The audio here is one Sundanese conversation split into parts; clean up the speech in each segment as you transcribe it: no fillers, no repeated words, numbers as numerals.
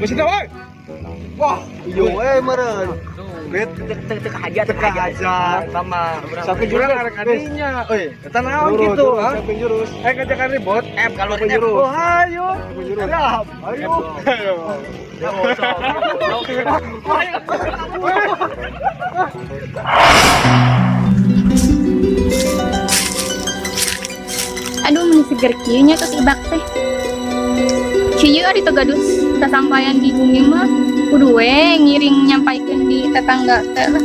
Geus teh we. Wah, ieu we meureun. Bet Teu hajat, teu hajat sama. Satu jurus arek adinya. Euy, eta naon kitu, ha? Satu jurus. Eh ngajakan ribut. Kalau jurus. Oh, hayu. Siap. Ayo. Ayo. Aduh, meni seger kieu nya tos ibak teh. Kieu ari teu gaduh sasampayan di bumi mah kudu we ngiring nyampaikeun di tetangga teh lah.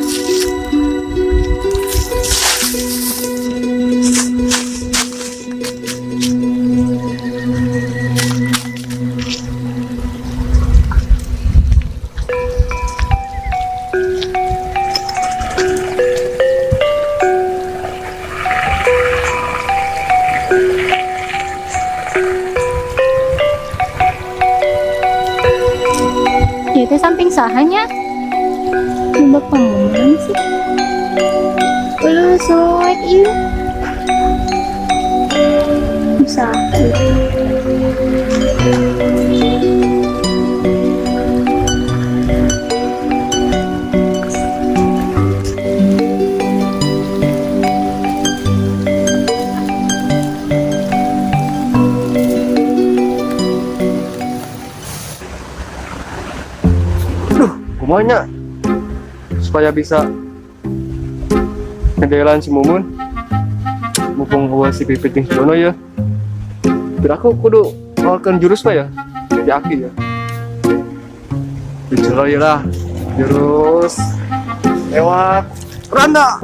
Ieu teh samping saha nya? Loba panggonan sih. Uluh soek ieu. Sakit. Duh, kumaha nya? Supaya bisa ngedelan si Mumun. Mumpung eueuh si Pipit jeung si Jono ya. Biar aku kudu ngeluarkeun jurus mah ya. Di aki ya. Dicerai lah. Jurus lewat randa.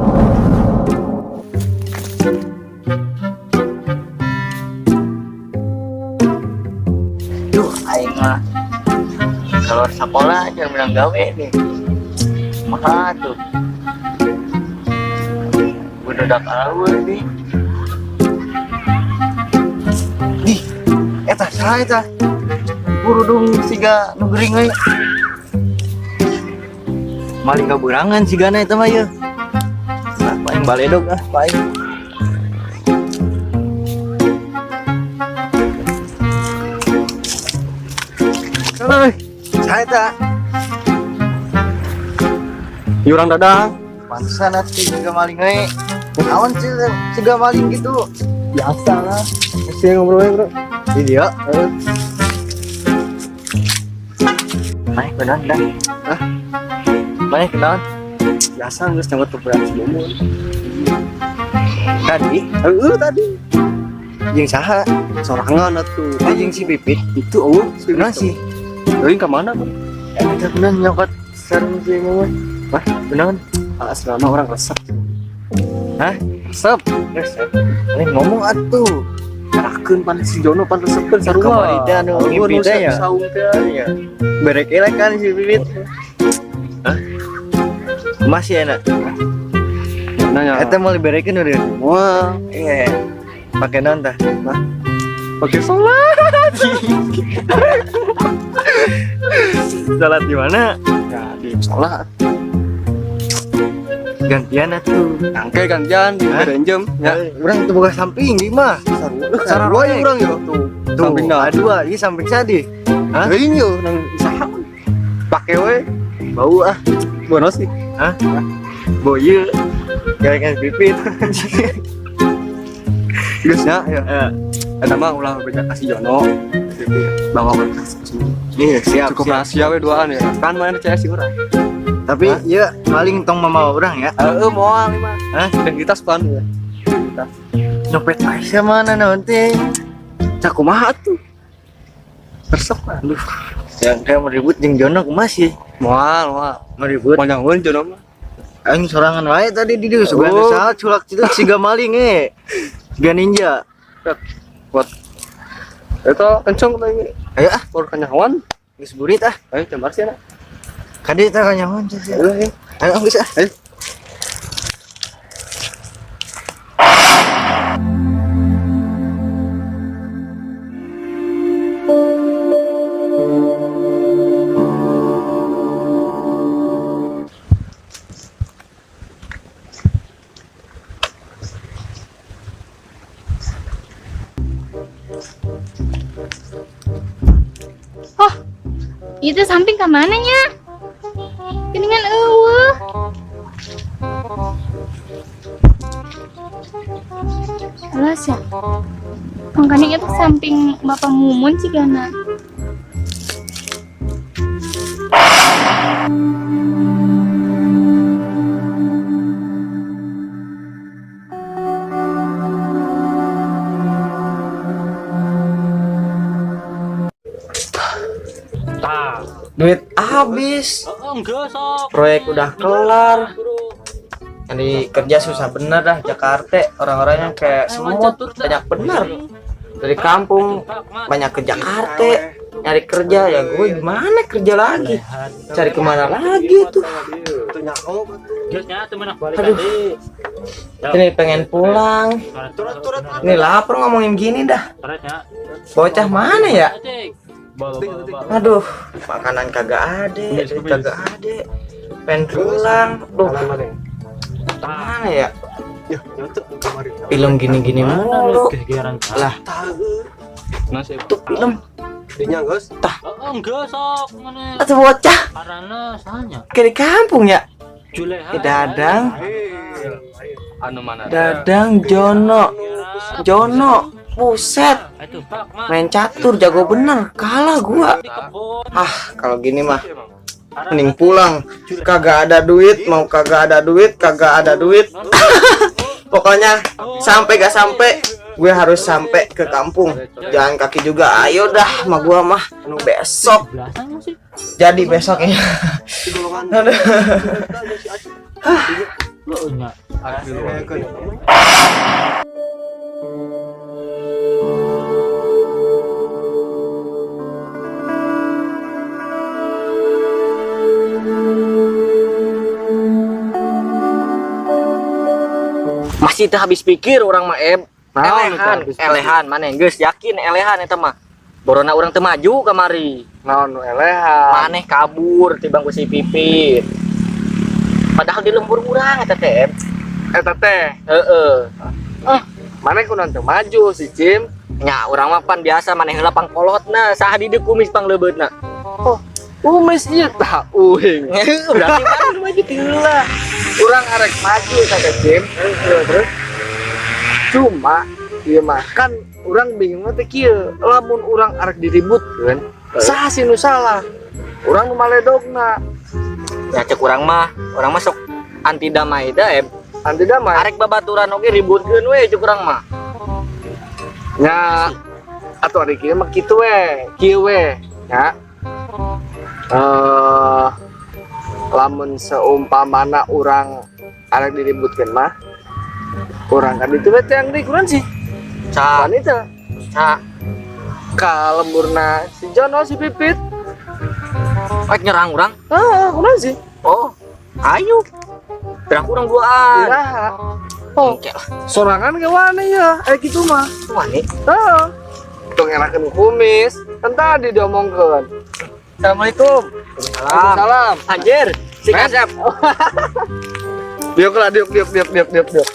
Duh, aing mah kalau sekolah jangan bilang gawe nih. Kumaha tuh? Udah tahu nih. Dih, eta saha eta? Burudung siga nu gering we. Maling kaburangan sigana eta mah yeuh. Ah, paling baledog ah, paling. Hei, Saha eta? Yurang dadang. Pantesan atuh siga maling we. Naon sih siga maling gitu? Biasa lah. Masih ngobrol bro. Di dia. Heeh. Maneh kunaon dah? Hah? Maneh kunaon? Biasa geus nyangkut keberan si Mumun. Tadi Heeh tadi. jeung saha? Sorangan atuh. Tadi jeung si Pipit. Itu eueuh si Kunaon sih? Euy ka mana tuh? Eta kunaon nyokot sareng si Mumun? Hah? Kunaon? Ah, selama orang resep. Hah? Resep. Resep. Maneh ngomong atuh. Karakeun pan si Jono pan resepkeun sarua. Kamari teh anu ngimpi teh ya. Saung teh. Iya. Berek elek kan si Pipit. Hah? Masih enak. Nanya. Eta mau diberekeun udah. Wah, Iya. Pakai naon tah? Hah? Pakai sholat. Sholat di mana? Ya di sholat. Gantian atuh. Angke gantian di Hah? berenjem ya. Urang teu boga samping di mah. Sarua ya urang ya tuh. Tuh, Samping dah. dua, ieu samping sadi. Hah? Heuing yo nang saha. Pake we. Bau ah. Bonos sih. Hah? Bau ieu. Garengan pipit. Geus nya ya. Eh, Eta mah ulah beja kasih Jono. Bawa ke sini. Iya, siap. Cukup siap. rahasia we duaan ya. Kan mana CS sih urang. Tapi Hah? ieu maling tong mamawa urang ya. Heeh, moal ieu mah. Hah? Identitas pan ya. Identitas. Nyopet Aisyah mana naon teh? Cak kumaha atuh? Resep lah. Aduh. Yang kayak mau ribut jeung Jono kumaha sih? Moal, moal. Mau ribut. Mau nyangun Jono mah. Aing sorangan wae tadi di dieu sugan Oh. saha culak ciluk siga maling e. Siga ninja. Buat itu kenceng tadi. Ayo ah, Baru kanyawan. geus burit ah. Ayo jambar sih anak. Kade teh kanyawan sih. Ayo, ayo. Ayo geus ah. Ayo. Oh, Itu samping ka mana nya? Geuningan euweuh. Alas ya. Mangkana itu samping Bapak Mumun sih gana. Duit habis, proyek udah kelar. Nyari kerja susah bener dah Jakarta, orang-orangnya kayak semut, banyak bener. Dari kampung banyak ke Jakarta, nyari kerja ya gue gimana kerja lagi? Cari kemana lagi tuh? Aduh, ini pengen pulang. Ini lapar ngomongin gini dah. Bocah mana ya? Aduh, makanan kagak ada, duit kagak ada. Pengen pulang. Duh, mana ya? Film gini-gini mulu. Lah, tuh film. Tah, atau bocah kayak di kampung ya? Dadang, Dadang Jono, Jono, buset, main catur jago bener, kalah gua. Ah, kalau gini mah mending pulang. Kagak ada duit, mau kagak ada duit, kagak ada duit. Pokoknya sampai gak sampai, gue harus sampai ke kampung. Jalan kaki juga, ayo dah, sama gua mah besok. Jadi besok ya. Aduh. Masih teu habis pikir urang mah eb. Naon Elehan, teu habis pikir? Elehan maneh geus yakin elehan eta mah. Borona urang teu maju kamari. Naon nu elehan? Maneh kabur tibang ku si Pipit. Padahal di lembur urang eta teh. Eb. Eta teh. Heeh. Maneh kunaon teu maju si Cim? Nya urang mah pan biasa maneh heula pangkolotna, saha di dieu kumis panglebeutna. Oh, kumis ieu tah uing. Berarti maneh nu maju ti heula. Urang arek maju kata Cim. Heeh, terus Cuma ieu mah kan urang bingung teh kieu. Lamun urang arek diributkeun, saha sih nu salah? Urang nu maledogna. Ya cek urang mah sok anti damai da eb. Anti damai. Arek babaturan oge ributkeun we cek urang mah. Nya atuh ari kieu mah kitu we, kieu we nya. Lamun seumpamana urang arek diributkeun mah, urang kan itu we teh yang kurang sih. Ca, Wanita ca, ka lemburna si Jono si Pipit. rek nyerang urang. Ah, kurang sih. Oh, ayo. Gerak urang duaan. Iraha. Oh, Engke lah. Sorangan ke wani ya, gitu mah. Wani. Heeh. Tong enakeun kumis, kan tadi diomongkeun. Assalamualaikum. Waalaikumsalam. Salam. Anjir, si Men. Kasep. Diuk lah, diuk, diuk, diuk, diuk, diuk, diuk.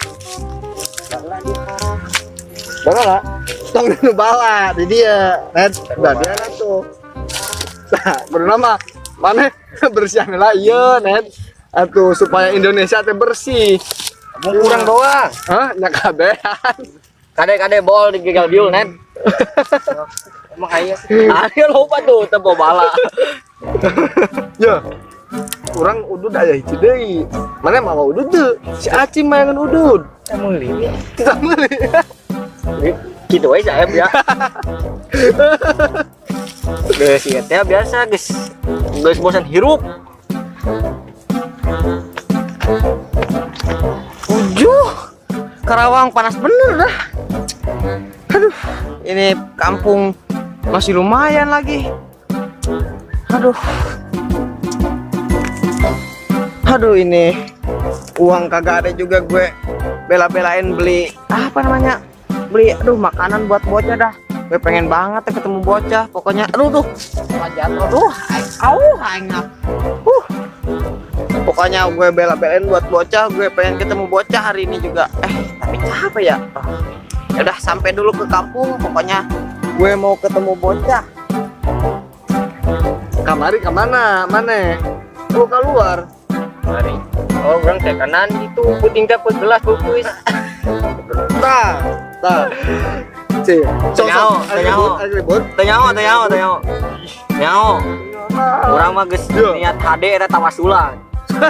Bala lah. Tong nu bala di dia. Net, udah dia lah tuh. Nah, bernama mana bersihan lah iya, net. Atuh supaya Indonesia teh bersih. Mau kurang doang. Hah, nya kabehan. Kade-kade bol di gagal biul, net. Emang aya. Ayo lupa tuh tempo bala. Ya. Urang udud aya hiji deui. Mana mawa udud teu? Si Aci mayangan udud. Meuli. Kita meuli. Gitu we saya ya. Geus ieu teh biasa geus. Geus bosan hirup. Ujuh, Karawang panas bener dah. Aduh, ini kampung masih lumayan lagi. Aduh, aduh ini uang kagak ada juga gue bela-belain beli apa namanya, beli aduh makanan buat bocah dah. Gue pengen banget ya ketemu bocah, pokoknya aduh tuh, aduh, au, aing. Pokoknya gue bela-belain buat bocah, gue pengen ketemu bocah hari ini juga. Tapi capek ya. Ya udah sampai dulu ke kampung, pokoknya gue mau ketemu bocah. Kamari kemana? Mana? Oh, keluar. Mari. Oh, urang teh kanan itu puting teh put gelas pupus. Tah, tah. Cih, sok Nyaho, sok, ayo nyaho. ribut, ayo ribut. Teu nyaho, teu nyaho, teu nyaho. Nyaho. Urang mah geus Iya. niat HD eta tawasulan.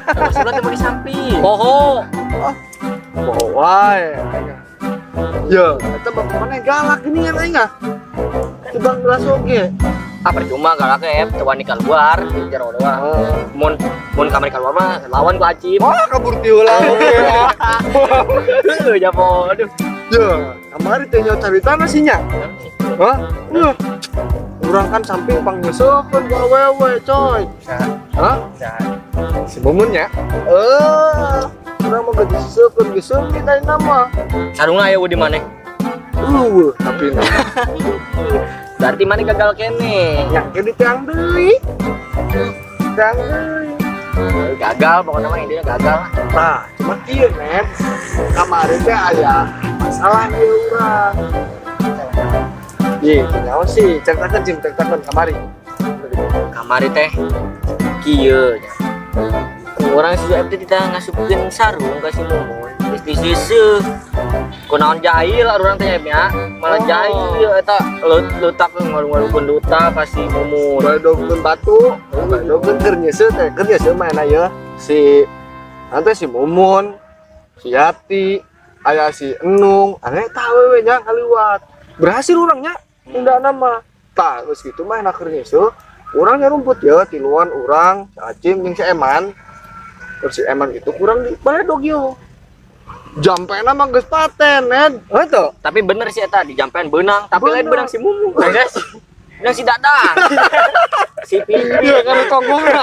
Tawasulan teh di samping. Poho. Poho wae. Ya, eta bapak mana galak ini yang aing ah. Tibang gelas oge. Ah, percuma galak ge teu wani keluar di jero doang. Mun mun kamari keluar mah lawan ku Acim. Wah, kabur tiula oge. Heuh, japo. Aduh. Ya, kamari teh nyaho caritana sih nya. Hah? Iya. Urang kan samping pangnyeuseukeun ku awewe, coy. Hah? Si Mumun nya? Eh, urang mah geus diseukeun geus seungit tadi nama. Sarungna aya di maneh? Tapi nah. Berarti maneh gagal kene. Ya, ke di tiang deui. Tiang deui. Gagal pokoknya mah intinya gagal. Nah, cuma kieu, Net. Kamari teh aya masalah ieu urang. Ih, nyaho sih, ceritakan Cim, ceritakan kamari. Kamari teh kieu nya. Urang si Sueb teh kita ngasupkeun sarung ka si Mumun. Geus diseuseuh. Kunaon jahil urang teh nya, malah jahil eta leutak ngalu-ngalukeun duta ka si Mumun. Badogeun batu, badogeun keur nyeuseuh teh, keur nyeuseuh mana ya? Si nanti si Mumun, si Yati, aya si Enung, aneh tah wewe nya kaliwat. Berhasil urangnya, undang nama. Tah, geus kitu mah enak keur nyeuseuh. Urang nyarumput ya, tiluan urang, si Acim jeung si Eman. Terus si Eman itu kurang di baledog yo. Jampena mah geus paten, Ned. Heuh teu? Tapi bener sih eta di jampean beunang, tapi lain Beunang. beunang si Mumun. Guys. Beunang si Dadang. Si Pipi. Iya, kan tonggongna.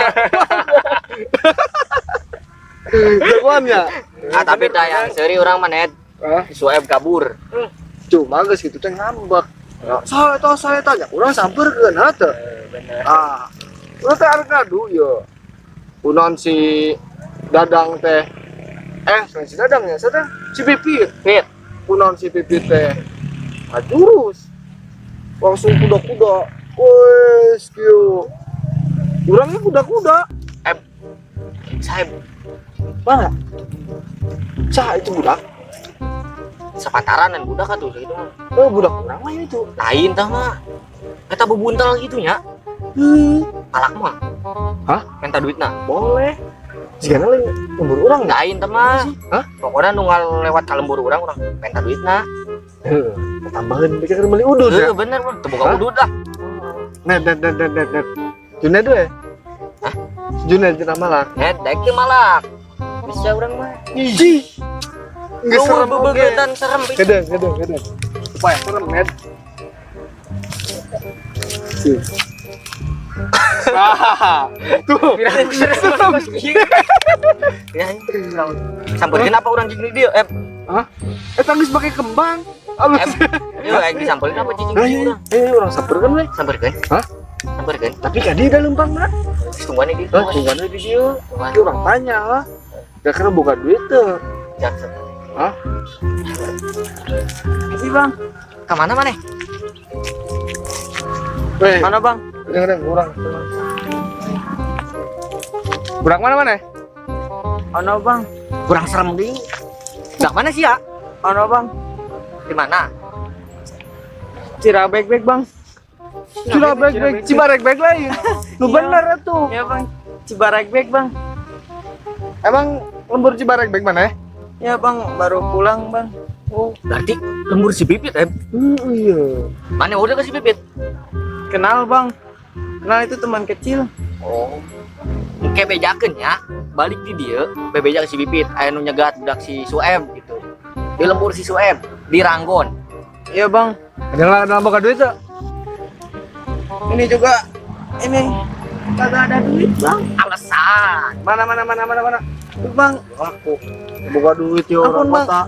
Jagoan ya? Ah, tapi tah yang seuri urang mah Ned. Hah? Si Sueb kabur. Cuma geus kitu teh ngambek. Saya tah saya tanya, urang sampeurkeun ha teu. Bener. Ah, urang teh arek ngadu ye. Kunaon si Dadang teh selain si Dadang ya, saya teh si Pipit. Pit. Kunaon si Pipit teh ngajurus. Langsung kuda-kuda. Wes kieu. Urangnya kuda-kuda. Saya Mana? Cah itu budak. Sepantaran dan budak atuh gitu mah. Oh, budak urang mah itu. Lain tah mah. Eta bebuntel gitu nya. Palak mah. Hah? Minta duitna. Boleh. Jika lain lembur urang dah. Lain tah mah. Hah? Pokoknya nu lewat ka lembur urang urang minta duitna. Heuh, tambahan pikir beli udud ya. Heuh, bener bener. Teu boga Hah? udud lah. Net net net net net net. Junet we. Hah? Junet kita malak. Net daek teu malak. Bisa urang mah. Ih. Nggak serem oge. Bebegetan serem. Kedeng, kedeng, kedeng. Supaya serem, Net. Sih. Ah, tuh. Serem. Ya, sampeurkeun apa urang cicing di dieu? Hah? Eh, tangis pakai kembang. Alus. Yuk, aing disampeurkeun apa cicing di dieu urang? Urang sampeurkeun we. Sampeurkeun? Hah? Sampeurkeun. Tapi kadi da lempang mah. Tungguan di dieu. Hah, tungguan we di dieu. Tungguan. Ki urang tanya lah. Kira-kira buka duit tuh. Jaksa. Hah? Sih bang. Kemana maneh? Weh, Mana bang? dengerin urang. Urang mana mana? Ono bang. Kurang serem deui. Dak mana sih ya? Ono bang. Di mana? Cirabek bek bang. Cibarek bek, Cibarek bek lain. Lu bener atuh. Ya bang. Cibarek bek bang. Emang lembur Cibarek bek mana? Ya bang, baru pulang bang. Oh, Berarti lembur si Pipit, eh. Iya. Mana udah ke si Pipit? Kenal bang. Kenal itu teman kecil. Oh. Engke bejakeun ya. Balik di dieu, bebeja ke si Pipit, aya nu nyegat budak si Sueb gitu. Di lembur si Sueb, di Ranggon. Iya bang. Ada ada boga duit tuh. Ini juga ini kagak ada duit bang. Alasan. Mana mana mana mana mana. Tuh, bang. Aku boga duit yo Ampun, orang Bang. kota.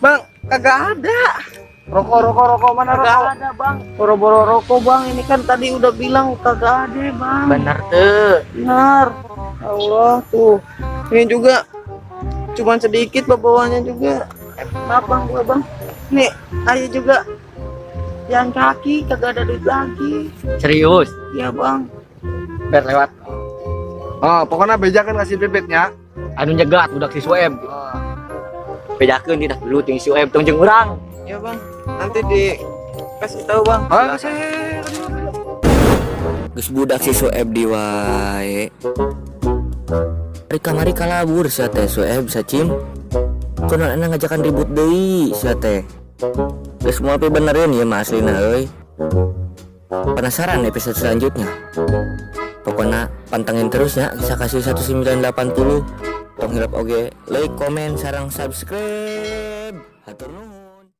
Bang, kagak ada. Rokok rokok rokok mana Kagak rokok? ada bang. Boro-boro rokok bang. Ini kan tadi udah bilang kagak ada bang. Bener tuh. Benar. Allah tuh. Ini juga cuman sedikit bawahnya juga. Maaf bang, gua bang. Nih, ayah juga jalan kaki kagak ada duit lagi. Serius. Iya bang. Ber lewat. Oh, pokoknya bejakan ka si Pipitnya. Anu nyegat budak si Sueb. Bejakeun tidak dulu jeung si Sueb tong jeung urang. Ya bang, nanti dikasih tahu, bang. Ah, Geus budak si Sueb di wae. Ari kamari kalabur sia teh, Sueb sacim. Konon enak ngajakan ribut deui sia teh. Geus moal benerin ya mah aslina euy. Penasaran episode selanjutnya? Pokoknya pantengin terus ya Kisah Kasih 1980. Tong hilap oge like, komen, sareng subscribe. Hatur nuhun.